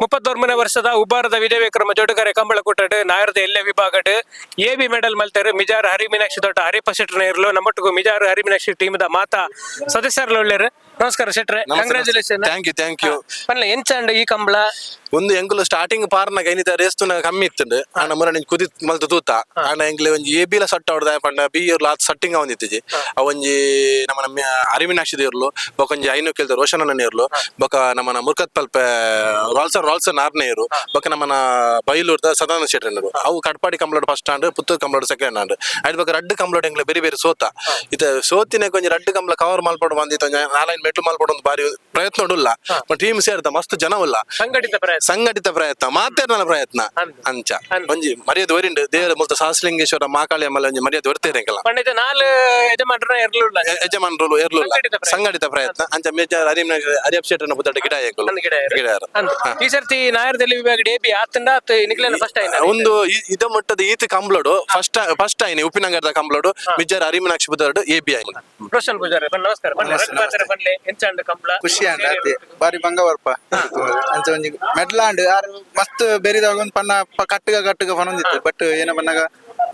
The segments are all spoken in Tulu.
39ನೇ ವರ್ಷದ ಉಬ್ಬಾರದ ವಿಜಯ ವಿಕ್ರಮ ಜೋಡುಕರೆ ಕಂಬಳಕೂಟಡ್ ನಾಯರದ ಎಲ್ಲೆ ವಿಭಾಗಡ್ A B medal ಮಲ್ತೆರ್ ಮಿಜಾರ್ ಹರಿ ಮೀನಾಕ್ಷಿ ತೋಟ ಹರಿಪ ಶೆಟ್ರ್ ನೇರ್ಲು ನಮ್ಮೊಟ್ಟಿಗೆ ಮಿಜಾರ್ ಹರಿ ಮೀನಾಕ್ಷಿ ಟೀಮ್ the ಮಾತಾ ಸದಸ್ಯರು ಒಳ್ಳೆರು. ನಮಸ್ಕಾರ ಶೆಟ್ರೆ, congratulation. Thank you, thank you. ಪನ್ಲೆ, ಎಂಚಾಂಡ್ ಈ ಕಂಬಳ? ಒಂದು ಎಂಕುಲು ಸ್ಟಾರ್ಟಿಂಗ್ ಪಾರ್ನಾಗ ಐನಿತ ರೇಸ್ತುನ ಕಮ್ಮಿ ಇತ್ತುಂಡು. ಆಂಡ ಮುರ ನಿಂಚ್ ಕುದಿ ಮಲ್ತು ತೂತ. ಆಂಡ ಎಂಕ್ಲೆ ಒಂಜಿ ಎ ಬಿಲ ಸಟ್ ಅವಡ್ದ ಪಂಡ ಬಿ ಇರ್ಲು ಆತ್ ಸಟ್ಟಿಂಗ್ ಒಂದಿತ್ತಿಜಿ. ಅವ ಒಂಜಿ ನಮ್ಮ ಅರಿವಿನಾಕ್ಷಿ ಇರ್ಲು, ಬೊಕ ಒಂಜಿ ಐನು ಕೇಳ್ದ ರೋಷನ್ ಇರ್ಲು, ಬೊಕ ನಮ್ಮನ ಮುರ್ಕತ್ ಪಲ್ಪೆ ರಾಲ್ಸನ್ ರಾಲ್ಸನ್ ಆರ್ನೇ ಇರು, ಬೊಕ ನಮ್ಮನ ಬೈಲೂರ್ದ ಸದಾನಂದ ಶೆಟ್ಟರ್. ಅವು ಕಟ್ಪಾಡಿ ಕಂಬಳಡ್ ಫಸ್ಟ್ ಆಂಡ್, ಪುತ್ತೂರು ಕಂಬಳಡ್ ಸೆಕೆಂಡ್ ಆಂಡ್. ಐಟ್ ಬೊಕ ರಡ್ಡ್ ಕಂಬಳಡ್ ಎಂಕ್ಲೆ ಬೇರೆ ಬೇರೆ ಸೋತ. ಇತ್ತೆ ಸೋತಿನ ಒಂಜಿ ರಡ್ಡ್ ಕಂಬಳ ಕವರ್ ಮಲ್ಪೊಡು ಬಂದಿತ್ತು. ಒಂಜಿ ನಾಲೈನ್ ಮೆಟ್ಲು ಮಲ್ಪೊಡು ಒಂದು ಬಾರಿ ಪ್ರಯತ್ನ ಉಲ್ಲ. ಟೀಮ್ ಸೇರ್ದ ಮಸ್ತ್ ಜನ ಉಲ್ಲ. ಸಂಘಟಿತ ಪ್ರಯತ್ನ. ಸಂಘಟಿತ ಪ್ರಯತ್ನ, ಮಾತೇರ್ನ ಪ್ರಯತ್ನ. ಅಂದ್. ಅಂಚ ಅಂದ್. ಒಂಜಿ ಮರ್ಯಾದೆ ಒರಿಂಡು ದೇವರ ಮುಲ್ತ ಸಹಸ್ರಲಿಂಗೇಶ್ವರ ಮಾಕಾಳಿ ಅಮ್ಮಲ ಒಂಜಿ ಮರ್ಯಾದೆ ಒರ್ತೇರೆ ಎಂಕಲ. ಪಂಡಿತ ನಾಲ್ ಯಜಮಾನ್ರನ್ನ ಎರ್ಲು ಉಲ್ಲ. ಯಜಮಾನರು ಎರ್ಲು. ಸಂಘಟಿತ ಪ್ರಯತ್ನ. ಸಂಘಟಿತ ಪ್ರಯತ್ನ. ಅಂಚ ಮೇಜರ್ ಹರಿಮ್ ಹರಿಯಪ್ ಶೆಟ್ಟರ್ನ ಬುದ್ಧಟ ಗಿಡ ಎಂಕುಲು. ಅಂದ್ ಗಿಡ ಏರು. ಗಿಡ ಏರು. ಅಂದ್. ಈ ಸರ್ತಿ ನಾಯರದಲ್ಲಿ ವಿಭಾಗ ಎ ಬಿ ಆತಂಡ ನಿಕ್ಲೆನ ಫಸ್ಟ್ ಆಯ್ನ? ಒಂದು ಇದ ಮಟ್ಟದ ಈತ ಕಂಬ್ಲೋಡು ಫಸ್ಟ್ ಫಸ್ಟ್ ಆಯ್ನಿ. ಉಪ್ಪಿನಂಗರದ ಕಂಬ್ಲೋಡು ಮಿಜಾರ್ ಹರಿಮೀನಾಕ್ಷಿ ಬುದ್ಧಡು ಎ ಬಿ ಆಯ್ನಿ. ರೋಷನ್ ಪೂಜಾರಿ ಬನ್ನಿ, ನಮಸ್ಕಾರ. ಬನ್ನಿ ರಘು ಪಾತ್ರೆ, ಬನ್ನಿ. ಎಂಚಾಂಡ್ ಕಂಬಳ? ಖುಷಿ ಅಂಡ್ ಅದೇ ಬಾರಿ ಬಂಗ ಬರ್ಪ. ಅಂಚ ಒಂಜಿ ಮೆಡ್ಲಾಂಡ್ ಆರ್ ಮಸ್ತ್ ಬೆರಿದಾಗ ಒಂದ್ ಪನ್ನ ಕಟ್ಟುಗ ಕಟ್ಟುಗ ಪನೊಂದಿತ್ತು. ಬಟ್ ಏನ ಪನ್ನಗ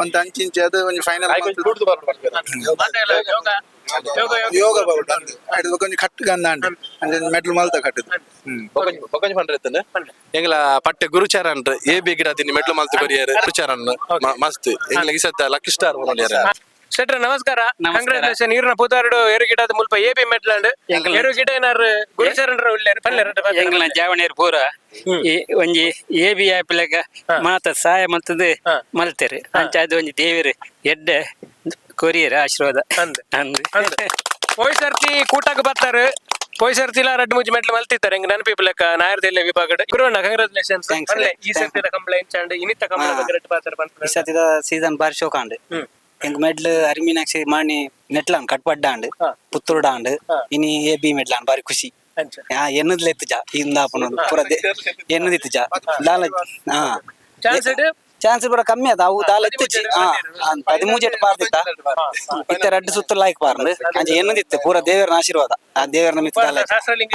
ಒಂದ್ ಅಂಚಿ ಇಂಚಿ ಅದು ಒಂಜಿ ಫೈನಲ್. ಮಾತೆಲ್ಲ ಯೋಗ ಯೋಗ ಯೋಗ. ಯೋಗ ಬರೋಡು ಅಂದ್ ಐದು ಒಂಜಿ ಕಟ್ಟುಗ ಅಂದ ಅಂಡ್ ಅಂಚ ಮೆಡ್ಲ್ ಮಲ್ತ ಕಟ್ಟುದು. ಬೊಕೊಂಜಿ ಪಂಡ್ರೆ ಇತ್ತಂಡೆ ಎಂಗ್ಲ ಪಟ್ಟೆ ಗುರುಚರಣ್ ಎ ಬಿ ಗಿಡ ತಿನ್ನಿ ಮೆಟ್ಲು ಮಲ್ತು ಕೊರಿಯರ್. ಗುರುಚರಣ್ ಮಸ್ತ್ ಎಂಗ್ಲ ಈ ಸತ್ತ ಲಕ್ಕಿ ಸ್ಟಾರ್ ಪನೊಂಡಿಯರ್. ಶೆಟ್ರೆ, ನಮಸ್ಕಾರ, ಕಂಗ್ರಾಚುಲೇಷನ್. ಈರ್ನ ಪೂತಾರುಡು ಎರು ಗಿಡದ ಮುಲ್ಪ ಎ ಬಿ ಮೆಡ್ಲಾಂಡ್. ಎರು ಗಿಡ ಏನಾರು ಗುರುಚರಣ್ ಉಲ್ಲೇರು ಪಲ್ಲೆ ರಡ್ಡ್ ಪಾತೆರ. ಎಂಗ್ಲ ಜಾವಣೀರ್ ಪೂರ ಈ ಒಂಜಿ ಎ ಬಿ ಆಪಿಲಗ ಮಾತ ಸಹಾಯ ಮಲ್ತದು ಮಲ್ತೆರ್. ಅಂಚ ಅದು ಒಂಜಿ ದೇವೆರ್ ಎಡ್ಡೆ ಕೊರಿಯರ್ ಆಶೀರ್ವಾದ. ಅಂದ್. ಅಂದ್. ಅಂದ್. ಪೋಯ್ ಸರ್ತಿ ಕೂಟಕ್ ಬರ್ತಾರೆ. ಪೋಯ್ ಸರ್ತಿಲ ರಡ್ಡ್ ಮೂಜಿ ಮೆಟ್ಲು ಮಲ್ತಿತ್ತಾರೆ ಎಂಗ್ ನೆನಪಿಪ್ ಲೆಕ್ಕ ನಾಯರ್ದೆಲ್ಲ ವಿಭಾಗಡ್. ಗುರುವಣ್ಣ, ಕಂಗ್ರಾಚುಲೇಷನ್ಸ್. Thanks. ಪಲ್ಲೆ, ಈ ಸರ್ತಿದ ಕಂಬಳ ಎಂಚಾಂಡ್? ಇನಿತ ಕಂಬಳ ಬಗ್ಗೆ ರಡ್ಡ್ ಪಾತೆರ ಈ ಪನ್ಪುನ. ಸತಿದ ಸೀಸನ್ ಬಾರಿ ಶೋಕ ಅಂಡ್. ಎಂಕ್ ಮೆಡ್ಲ್ ಅರಿಮೀನಾಕ್ಷಿ ಮಾಣಿ ನೆಟ್ಲಾನ್ ಕಟ್ಪಡ್ಡಾಂಡ್, ಪುತ್ತೂರ್ಡಾಂಡ್. ಇನಿ ಎ ಬಿ ಮೆಡ್ಲಾನ್, ಬಾರಿ ಖುಷಿ. ಅಂಚ. ಎನ್ನದ್ಲ ಎತ್ತುಜ ಇಂದಾಪನ ಪೂರ ಎನ್ನದಿತ್ತುಜ ದಾಲ ಹಾ. ಚಾನ್ಸ್ ಇಡು? ಚಾನ್ಸ್ ಪೂರ ಕಮ್ಮಿ ಅದ. ಅವು ದಾಲ ಎತ್ತುಜಿ. ಹಾ, 13 ಪಾರ್ದಿತ್ತ. ಇತ್ತೆ ರಡ್ಡ್ ಸುತ್ತ ಲಾಯ್ಕ್ ಪಾರ್ಂಡ್. ಅಂಚ ಎನ್ನದಿತ್ತು ಪೂರ ದೇವರನ ಆಶೀರ್ವಾದ. ಆ ದೇವರನ ಮಿತ್ತ ದಾಲ.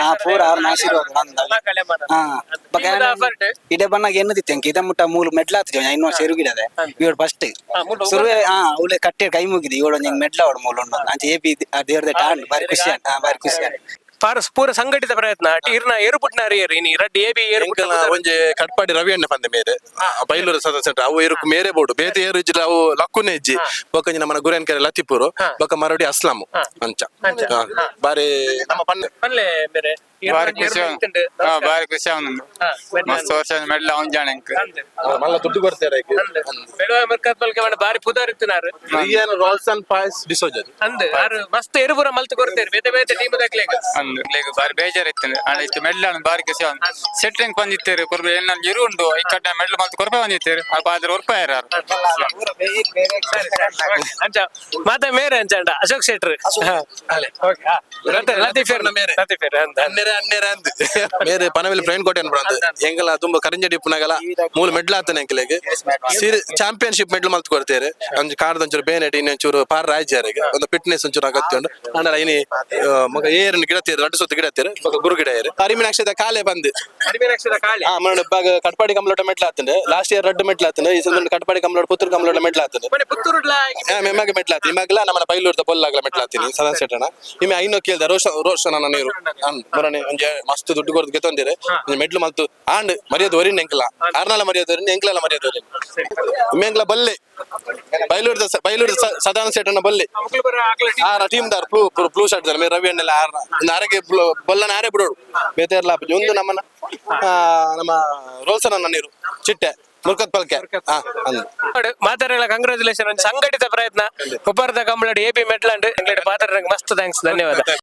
ಹಾ, ಪೂರ ಅವ್ರನ ಆಶೀರ್ವಾದ ಅಂದ. ಹಾ. ಟೀಮ್ದ effort. ಇಡೆ ಬನ್ನಾಗ ಎನ್ನದಿತ್ತು ಎಂಕ್ ಇದ ಮುಟ್ಟ ಮೂಲು ಮೆಡ್ಲಾತಿಜ. ಇನ್ನೊಂದು ಸೆರುಗಿಡದೆ ಇವಳು ಫಸ್ಟ್ ಸುರುವೆ. ಹಾ, ಅವಳೆ ಕಟ್ಟೆ ಕೈ ಮುಗಿದೆ. ಇವಳು ಒಂಜಿ ಮೆಡ್ಲ ಅವಳು ಮೂಲು ಉಂಡು. ಅಂಚ ಎ ಬಿ ಆ ದೇವ್ರದೇ ಟಾಂಡ್. ಬಾರಿ ಖುಷಿ ಆಂಡ್. ಹಾ, ಬಾರಿ ಖುಷಿ ಆಂಡ್. ಪಾರಸ್ ಪೂರ ಸಂಘಟಿತ ಪ್ರಯತ್ನ. ಇರ್ನ ಏರುಪುಟ್ನಾರಿ ಇನಿ ರಡ್ಡ್ ಎ ಬಿ ಏರು. ಎಂಕಲ್ನ ಒಂಜಿ ಕಟ್ಪಾಡಿ ರವಿ ಅಣ್ಣ ಪಂದೆ ಮೇರೆ ಬೈಲೂರು ಸದಸ್ಯ. ಅವು ಇರುಕು ಮೇರೆ ಬೋಡು ಬೇತೆ ಏರು ಇಜ್ಜಿಡ ಅವು ಲಕ್ಕುನೆ ಇಜ್ಜಿ. ಬೊಕ್ಕ ನಮ್ಮನ ಗುರೇನ್ ಕೆರೆ ಲತಿಪುರು, ಬೊಕ್ಕ ಮರಡಿ ಅಸ್ಲಾಂ. ಅಂಚ. ಹಾ. ಬಾರಿ ನಮ್ಮ ಪಂಡೆ. ಪಲ್ಲೆ ಬೇರೆ. ಬಾರಿ ಖುಷಿ. ಹಾ, ಬಾರಿ ಖುಷಿ ಆವೊಂದುಂಡು. ಮಸ್ತ್ ವರ್ಷ ಮೆಡ್ಲ ಒಂಜಾಣ ಎಂಕ್. ಮಲ್ಲ ದುಡ್ಡು ಕೊಡ್ತಾರೆ. ಬಾರಿ ಪುದಾರ್ ಇತ್ತಿನಾರು. ರಿಯನ್ ರಾಲ್ಸನ್ ಪಾಯ್ಸ್ ಡಿಸೋಜ. ಅಂದ್, ಆರು ಮಸ್ತ್ ಎರುಪುರ ಮಲ್ತ್ ಕೊಡ್ತೇರು ಬೇತೆ ಬೇತೆ ಟೀಮ್ ದಕ್ಲೆಗ್. ಅಂದ್ ಲೇಗ್ ಬಾರಿ ಬೇಜಾರ್ ಇತ್ತು. ಆಂಡ ಇತ್ತೆ ಮೆಡ್ಲ ಬಾರಿ ಖುಷಿ ಆವೊಂದು. ಸೆಟ್ರಿಂಗ್ ಬಂದಿತ್ತೇರು ಕೊರ್ಬೆ ಎನ್ನ ಎರು ಉಂಡು. ಈ ಕಡ್ಡೆ ಮೆಡ್ಲ್ ಮಲ್ತ್ ಕೊರ್ಪೆ ಬಂದಿತ್ತೇರು. ಅಲ್ಪ ಆದ್ರೆ ಒರ್ಪಾಯರ. ಅಂಚ ಮಾತ ಮೇರೆ ಅಂಚಾಂಡ ಅಶೋಕ್ ಶೆಟ್ರ್. ಲತೀಫೇರ್ ಮೇರೆ. ಲತೀಫೇರ್ ಅಂದ. ಅನ್ನೆರೆ ಅನ್ನೆರೆ ಅಂದ್ ಮೇರೆ ಪನವಿಲ್ ಫ್ರೆಂಡ್ ಕೋಟೆ ಅಂದ್. ಎಂಗಲ ತುಂಬ ಕರಿಂಜಡಿ ಇಪ್ಪುನಗಲ ಮೂಲು ಮೆಡ್ಲ್ ಆತನೆ. ಎಂಕಲೆಗ್ ಸೀರೆ ಚಾಂಪಿಯನ್ಶಿಪ್ ಮೆಡ್ಲ್ ಮಲ್ತ್ ಕೊಡ್ತೇರೆ. ಒಂಜಿ ಕಾರ್ದ ಒಂಚೂರು ಬೇನೆಟ್ ಇನ್ನೊಂಚೂರು ಪಾರ್ ರಾಜ್ಯಾರಿಗೆ ಒಂದು ಫಿಟ್ನೆಸ್ ಒಂಚೂರು ಅಗತ್ಯ ಉಂಡು. ಆಂಡಲ ಇನಿ ಮಗ ಏರನ್ ಗಿಡ ತೇರು ರಡ್ಡು ಸುತ್ತು ಗಿಡ ತೇರು. ಬೊಕ ಗುರು ಗಿಡ ಏರು ಅರಿಮಿನಾಕ್ಷದ ಕಾಲೆ ಬಂದ್. ಅರಿವಿನಾಕ್ಷದ ಕಾಳೆ. ಆ ಮರಣ ಬಾಗ ಕಟ್ಪಾಡಿ ಕಂಬಳೋಟ ಮೆಟ್ಲ ಆತಂಡೆ. ಲಾಸ್ಟ್ ಇಯರ್ ರಡ್ಡು ಮೆಟ್ಲ ಆತಂಡೆ. ಈ ಸಲ ಕಟ್ಪಾಡಿ ಕಂಬಳೋಟ ಪುತ್ತೂರು ಕಂಬಳೋಟ ಮೆಟ್ಲ ಆತಂಡೆ. ಮನೆ ಪುತ್ತೂರುಡ್ಲ. ಮೆಮ್ಮಗೆ ಮೆಟ್ಲ ಆತಿ. ಇಮಾಗಲ ನಮ್ಮನ ಬೈಲೂರ್ದ ಬೊಲ್ಲಾಗಲ ಮೆಟ್ಲ ಆತೀನಿ. ಸದಾ ಸೆಟ್ಟಣ ಇಮೆ ಐನೋ ಕೇಳ್ದ ರೋಷನ್ ರೋಷನ್ ಅನ್ನ ನೀರು ಮೊರನೆ ಒಂಜಿ ಮಸ್ತ್ ದುಡ್ಡು ಕೊರ್ದು ಗೆತ್ತೊಂದಿರೆ. ಒಂಜಿ ಮೆಟ್ಲು ಮಲ್ತು ಆಂಡ್ ಮರ್ಯಾದೆ ಒರಿನ್ ಎಂಕಲ. ಆರ್ನಾಲ ಮರ್ಯಾದೆ ಒರಿನ್, ಎಂಕಲಲ ಮರ್ಯಾದೆ ಒರಿನ್. ಇಮೆ ಎಂಕಲ ಬಲ್ಲೆ ಬೈಲೂರ್ದ ಬೈಲೂರ್ದ ಸದಾನಂದ ಶೆಟ್ಟಣ್ಣ ಬಲ್ಲೆ. ಮುಕ್ಳು ಬರ ಆಕಲ. ಆರ ಟೀಮ್ ದಾರ್ blue blue shirt ದಾರ್ ಮೇ ರವಿ ಅಣ್ಣೆಲ್ಲ. ಆರ್ನ ಒಂದು ಆರೆಗೆ ಬೊಲ್ಲನ ಆರೆ ಬಿಡೋಡು ಬೇತೆ ಇರ್ಲ. ಒಂದು ನಮ್ಮನ ನಮ್ಮ ರೋಲ್ಸನ್ ಅನ್ನ ನೀರು ಚಿಟ್ಟೆ ಮುರ್ಕತ್ ಪಲ್ಕೆ. ಹಾ, ಅಂದ್. ಮಾತಾಡಲ್ಲ. ಕಂಗ್ರಾಚುಲೇಷನ್. ಒಂದು ಸಂಘಟಿತ ಪ್ರಯತ್ನ. ಉಪ್ಪರ್ದ ಕಂಬಳಡ್ ಎ ಬಿ ಮೆಟ್ಲಾಂಡ್. ಎಂಗ್ಲೇಡ್ ಪಾತ್ರ ಮಸ್ತ್ thanks, ಧನ್ಯವಾದ.